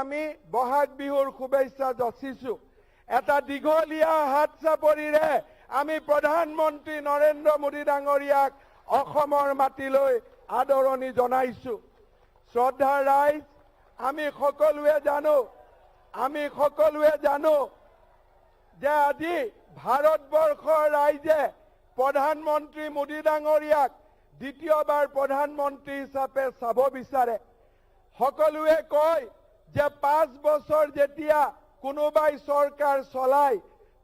আমি বহাগ বিহুৰ শুভেচ্ছা যাচিছো। এটা দীঘলীয়া হাত চাপৰিৰে আমি প্ৰধানমন্ত্ৰী নৰেন্দ্ৰ মোদী ডাঙৰীয়াক অসমৰ মাটিলৈ আদৰণি জনাইছো। শ্ৰদ্ধাৰ ৰাইজ, আমি সকলোৱে জানো যে আজি ভাৰতবৰ্ষৰ ৰাইজে প্ৰধানমন্ত্ৰী মোদী ডাঙৰীয়াক দ্বিতীয়বাৰ প্ৰধানমন্ত্ৰী হিচাপে চাব বিচাৰে। সকলোৱে কয় যে 5 বছৰ যেতিয়া কোনোবাই চৰকাৰ চলায়,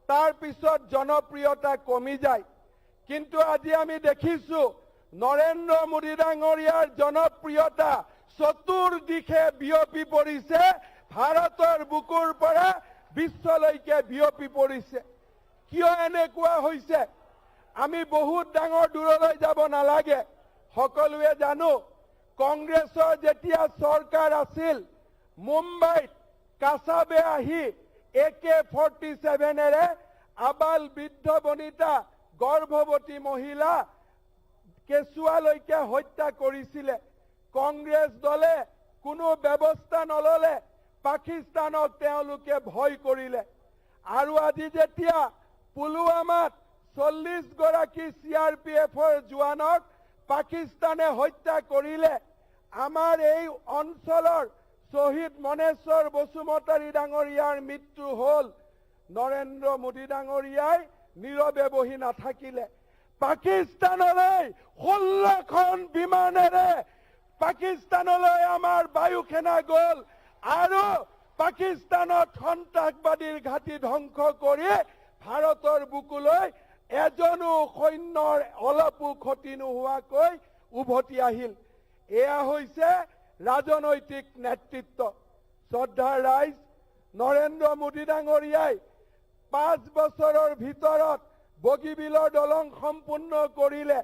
তাৰ পিছত জনপ্ৰিয়তা কমি যায়। কিন্তু আজি আমি দেখিছো, নৰেন্দ্ৰ মোদী ডাঙৰীয়াৰ জনপ্ৰিয়তা চতুৰ্দিশে বিয়পি পৰিছে, ভাৰতৰ বুকুৰ পৰা বিশ্বলৈকে বিয়পি পৰিছে। কিয় এনেকুৱা হৈছে? আমি বহুত ডাঙৰ দূৰলৈ যাব নালাগে। সকলোৱে জানো, কংগ্ৰেছৰ যেতিয়া চৰকাৰ আছিল, মুম্বাইত কাছাবে আহি একে 47ৰে আবাল বৃদ্ধ বনিতা, গৰ্ভৱতী মহিলা, কেঁচুৱালৈকে হত্যা কৰিছিলে। কংগ্ৰেছ দলে কোনো ব্যৱস্থা নললে। পাকিস্তানক তেওঁলোকে ভয় কৰিলে। আৰু আজি যেতিয়া পুলৱামাত 40 গৰাকী চিআৰপিএফৰ জোৱানক পাকিস্তানে হত্যা কৰিলে, আমাৰ এই অঞ্চলৰ শ্বহীদ মনেশ্বৰ বসুমতাৰী ডাঙৰীয়াৰ মৃত্যু হ'ল, নৰেন্দ্ৰ মোদী ডাঙৰীয়াই নীৰৱে বহি নাথাকিলে। পাকিস্তানলৈ 16খন বিমানেৰে পাকিস্তানলৈ আমাৰ বায়ুসেনা গ'ল আৰু পাকিস্তানত সন্ত্ৰাসবাদীৰ ঘাটি ধ্বংস কৰি ভাৰতৰ বুকুলৈ এজনো সৈন্যৰ অলপো ক্ষতি নোহোৱাকৈ উভতি আহিল। এয়া হৈছে ৰাজনৈতিক নেতৃত্ব। শ্ৰদ্ধাৰ ৰাইজ, নৰেন্দ্ৰ মোদী ডাঙৰীয়াই 5 বছৰৰ ভিতৰত বগীবিলৰ দলং সম্পূৰ্ণ কৰিলে,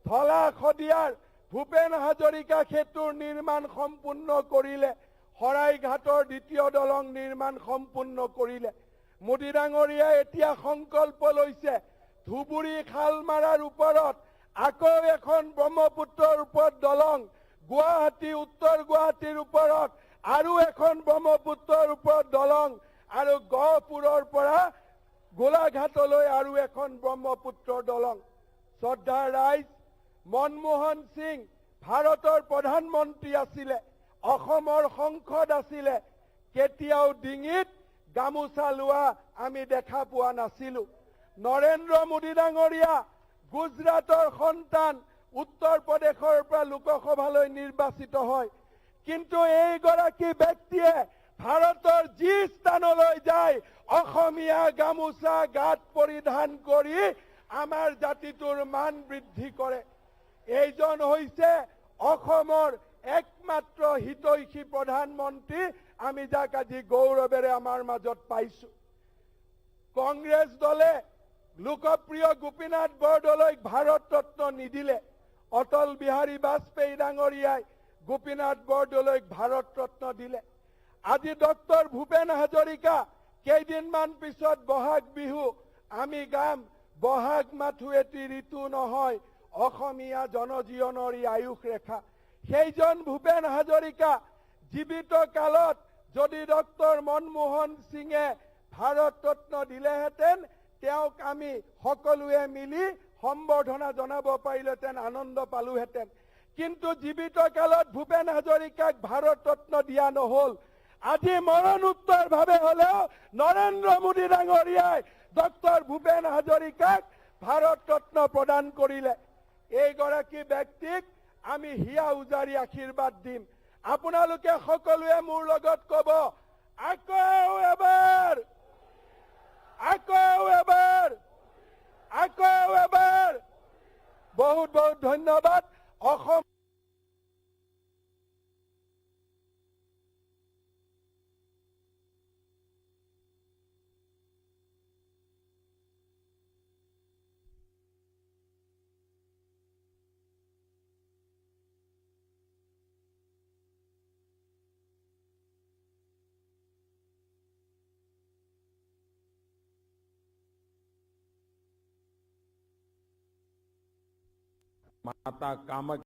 ধলা শদিয়াৰ ভূপেন হাজৰিকা সেতুৰ নিৰ্মাণ সম্পূৰ্ণ কৰিলে, শৰাইঘাটৰ দ্বিতীয় দলং নিৰ্মাণ সম্পূৰ্ণ কৰিলে। মোদী ডাঙৰীয়াই এতিয়া সংকল্প লৈছে, ধুবুৰী শালমাৰাৰ ওপৰত আকৌ এখন ব্ৰহ্মপুত্ৰৰ ওপৰত দলং, গুৱাহাটী উত্তৰ গুৱাহাটীৰ ওপৰত আৰু এখন ব্ৰহ্মপুত্ৰৰ ওপৰত দলং আৰু গহপুৰৰ পৰা গোলাঘাটলৈ আৰু এখন ব্ৰহ্মপুত্ৰৰ দলং। শ্ৰদ্ধাৰ ৰাইজ, মনমোহন সিং ভাৰতৰ প্ৰধানমন্ত্ৰী আছিলে, অসমৰ সাংসদ আছিলে, কেতিয়াও ডিঙিত গামোচা লোৱা আমি দেখা পোৱা নাছিলো। নৰেন্দ্ৰ মোদী ডাঙৰীয়া গুজৰাটৰ সন্তান, উত্তৰ প্ৰদেশৰ পৰা লোকসভালৈ নিৰ্বাচিত হয়। কিন্তু এইগৰাকী ব্যক্তিয়ে ভাৰতৰ যি স্থানলৈ যায়, অসমীয়া গামোচা গাত পৰিধান কৰি আমাৰ জাতিটোৰ মান বৃদ্ধি কৰে। এইজন হৈছে অসমৰ একমাত্ৰ হিতৈষী প্ৰধানমন্ত্ৰী, আমি যাক আজি গৌৰৱেৰে আমাৰ মাজত পাইছো। কংগ্ৰেছ দলে লোকপ্ৰিয় গোপীনাথ বৰদলৈক ভাৰত ৰত্ন নিদিলে। অটল বিহাৰী বাজপেয়ী ডাঙৰীয়াই গোপীনাথ বৰদলৈক ভাৰত ৰত্ন দিলে। আজি ডক্টৰ ভূপেন হাজৰিকা, কেইদিনমান পিছত বহাগ বিহু, আমি গাম, "বহাগ মাথো এটি ঋতু নহয়, অসমীয়া জনজীৱনৰ ই আয়ুস ৰেখা"। সেইজন ভূপেন হাজৰিকা জীৱিত কালত যদি ডক্টৰ মনমোহন সিঙে ভাৰত ৰত্ন দিলেহেঁতেন, তেওঁক আমি সকলোৱে মিলি সম্বৰ্ধনা জনাব পাৰিলেহেঁতেন, আনন্দ পালোহেঁতেন। কিন্তু জীৱিত কালত ভূপেন হাজৰিকাক ভাৰত ৰত্ন দিয়া নহল। আজি মৰণোত্তৰভাৱে হলেও নৰেন্দ্ৰ মোদী ডাঙৰীয়াই ডক্টৰ ভূপেন হাজৰিকাক ভাৰত ৰত্ন প্ৰদান কৰিলে। এইগৰাকী ব্যক্তিক আমি হিয়া উজাৰি আশীৰ্বাদ দিম। আপোনালোকে সকলোৱে মোৰ লগত কব, আকৌ এবাৰ, আকৌ এবাৰ, আকৌ এবাৰ। বহুত বহুত ধন্যবাদ। অসম माता कामक